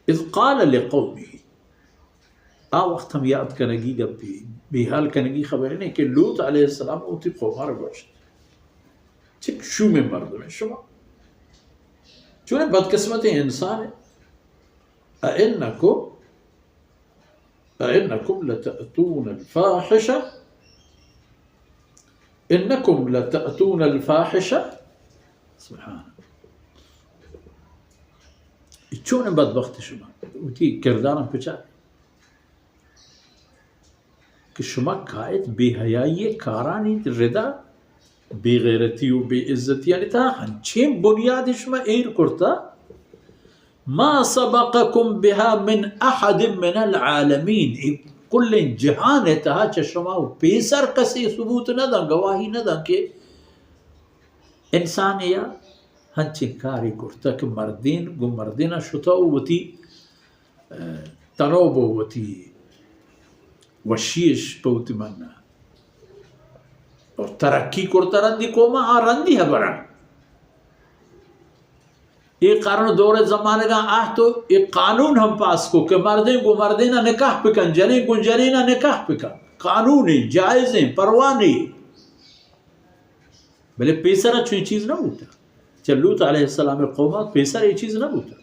اذ قال لقومه، آ وقت ہم یاد کنگی گپی، بیحال کنگی خبرے نہ کہ لوط علیہ السلام وتی قوما را گوشت، چہ شومیں مردمے شما، چونیں بدقسمتیں انسانے، ائنکم، ائنکم لتأتون الفاحشة، انکم لتأتون الفاحشة، سبحان اللہ۔ چونیں بدبخت شما، وتی کرداراں بچار کہ شما کائیت بے حیائی کارانی ردا، بے غیرتی و بے عزتیانی تہا ہنچیں بنیادے شما ایر کرتا، ما سبقکم بها من احد من العالمین، اے کلیں جہان تہا چہ شما و پیسر کسے ثبوت نہ داں، گواہی نہ داں کہ انسانے یا ہنچیں کارے کرتا کہ مردین گوں مردینا شتا و وتی، اه، تنوب و وتی وشیش پہ وتی منا اور ترقی کرتا رندی قوما، آ رندی حبران۔ اے قرن دور زمانگا آہت و اے قانون ہم پاس کو کہ مردین گوں مردینا نکاح بکن، جنین گوں جنینا نکاح بکن۔ قانونی، جائزیں، پروانے۔ بلے پیسرا چوئیں چیز نہ بوتا۔ چہ لوط علیہ السلام قوما پیسر اے چیز نہ بوتا۔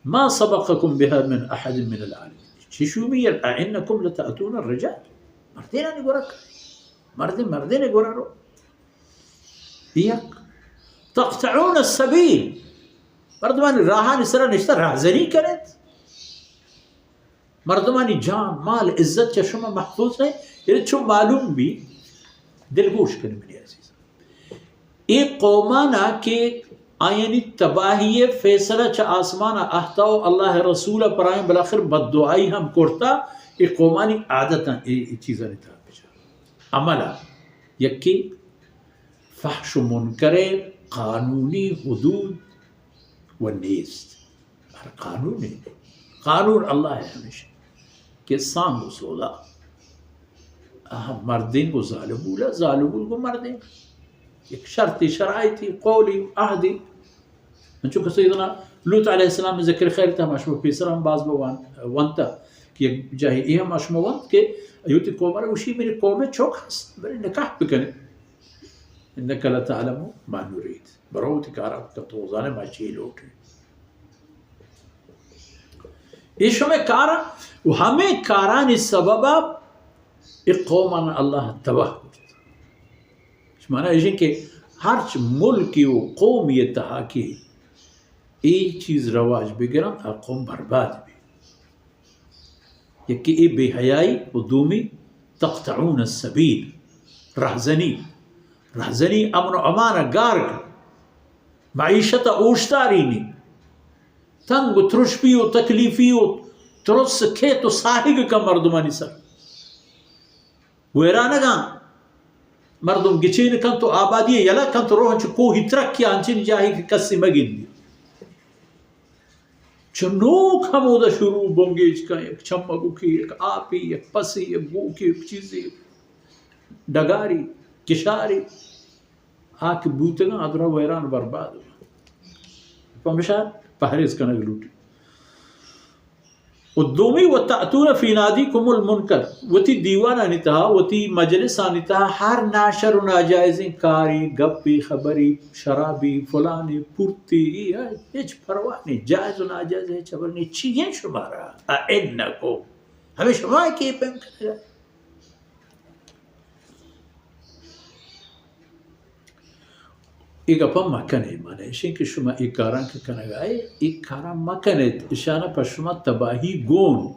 ما سبقکم بها من احد من العالمین۔ چی شومی ائنکم لتأتون الرجال۔ مردینانی گورا کاری۔ مردین، مردین گورا رو۔ یک۔ تقطعون السبیل۔ مردمانی راہانی سرا نشتہ راہزنی کنیت۔ مردمانی جان، مال، عزت چہ شما محفوظ نہ، یعنی چو معلوم بی، دلگوش کنی منی عزیز۔ اے قومانا کہ آیانی تباہی فیصلہ چہ آسمانا آہتا و اللہ رسول پر آیان بالاخر بددعائی ہم کرتا، اے قومانی عادتاں اے، اے چیزانی تہا بچار۔ عملا یکی فحش و منکر قانونی حدود و نیست۔ ہر قانون ہے۔ قانون اللہ ہے ہمیشہ کہ سانگ و سودا۔ آہا، مردین گو زالبولا، زالبول گو مردین۔ یک شرطی، شرائطی، قولی، عہدی۔ انچو کہ سیدنا لوط علیہ السلام ذکر خیر تہا ما شما پیسر ہم باز بوان، وانتا کہ یک جاہی اے ہم ما شما وانت کہ ایوتی قوم را گوشی، میری قوم چوک ہست، بلے نکاح بکنے۔ انک لتعلم ما نرید۔ برو وتی کارا بکن، تو زانے ما چی لوٹیں۔ اے شمے کارا و ہمے کارانی سببا اے قومانا اللہ تباہ کرت۔ مانا ایشیں کہ ہرچ ملکی و قومی تہا کہ اے چیز رواج بگرنت، آ قوم برباد بی۔ یکی اے بے حیائی و دومی تقطعون السبیل، رہزنی، رہزنی امن و امان گار کن، معیشت اوشتارینی، تنگ و ترشپی و تکلیفی و ترس کیت و ساہگ کن مردمانی سر۔ ویرانگاں مردم گچین کنت و آبادی یلہ کنت و روہن چو کوہی ترکیا انچنی جاہی کہ کسی مگندی۔ چہ نوک ہمودا شروع بنگیج کن، یک چمگوکی، یک آپی، یک پسی، یک گوکی، یک چیزی، ڈگاری، کشاری، آ کہ بوتگاں، آ درا ویران برباد۔ پمیشا پہریز کنگ لوٹی۔ و دومی، و تأتون فی نادیکم المنکر، وتی دیوانانی تہا، وتی مجلسانی تہا ہر ناشر و ناجائزیں کاری، گپی، خبری، شرابی، فلانی، پورتی، ہچ پرواہ نہیں، جائز و ناجائز ہچ خبر نہیں، چی ہیں شمارا؟ ائنکم، ہمیں شما کہ پیم کرگا۔ اے گپاں مکنے، مانا ایشیں کہ شما اے کاراں کہ کنگا اے، اے کاراں مکنیت، اشانا پہ شما تباہی گون،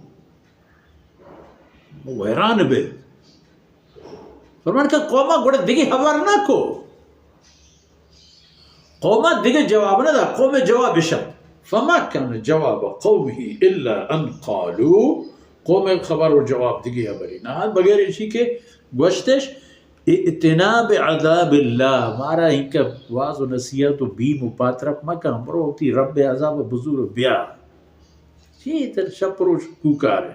ویران بیت۔ فرمان کہ قوما گڑا دگہ ہبر نہ کو، قوما دگہ جواب نہ دا، قوم جواب اشت۔ فما کان جواب قومه الا ان قالوا، قوم خبر و جواب دگہ ہبری نہ، بغیر ایشی کہ گوشتش، ائتنا بعذاب اللہ، مارا اینکہ واز و نصیحت و بیم و پاترپ مکن، برو وتی رب عذاب بزور و بیا۔ چی تر شپ روش کوکار ہے۔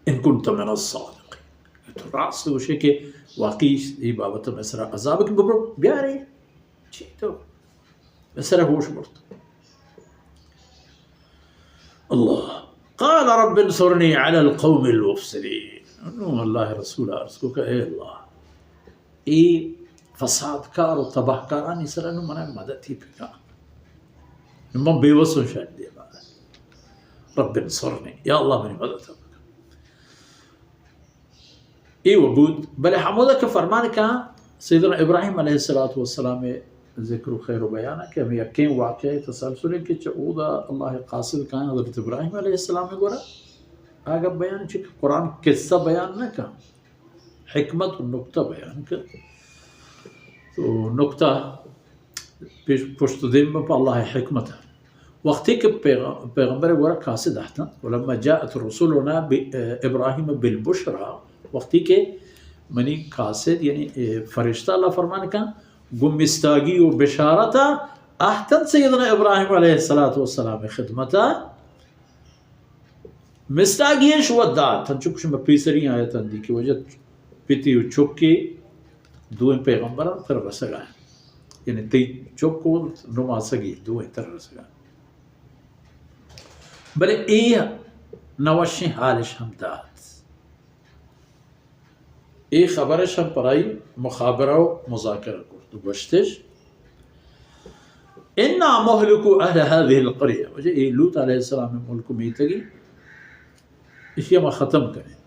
ان کنت من الصادقین۔ تو راست گوشے کہ واقعی اے بابت میں سرا عذاب کہ ببرو بیارے۔ چی تو میں سرا ہوش برت۔ اللہ۔ قال رب انصرنی علی القوم المفسدین۔ نو اللہ رسول عرض کو کہ اے اللہ، اے فسادکار و تباہکارانی سرا نو منا مددی بکن۔ من بے وسوں شاید دیما۔ رب انصرنی، یا اللہ منی مدد بکن۔ اے و بود، بلے ہمودا کہ فرمان کاں سیدنا ابراہیم علیہ الصلوۃ والسلام ذکر و خیر و بیان کہ ہمیں یکیں واقعہ تسلسل کہ چہ اودا اللہ قاصد کاں حضرت ابراہیم علیہ السلام گورا آگا بیان چہ قرآن قصہ بیان نہ کاں، حکمت و نکتہ بیان کاں۔ تو نکتہ پیش، پشت و دیم پہ اللہ حکمت۔ وقتی کہ پیغ-، پیغمبر گورا قاصد اہتن، ولما جاءت رسلنا ب-، ابراہیم بالبشری، وقتی کہ منی قاصد، یعنی، اے، فرشتہ اللہ فرمان کن، گو مستاگی و بشارت اہتن سیدنا ابراہیم علیہ الصلوۃ والسلام خدمتا، مستاگی اش و دات، ہنچو کہ شما پیسری آیت اندی کہ وجد پتی و چکی دوئیں پیغمبران تر رسگا۔ یعنی تئی چک و نماسگی دوئیں تر رسگا۔ بلے اے نوشیں حالش ہم دات۔ اے خبرش ہم پرائی مخابرہ و مذاکرہ کرت و گوشتش، انا مہلکو اہل هذه القریہ، وجہ اے لوط علیہ السلام ملک میتگی، اشی ما ختم کنیں۔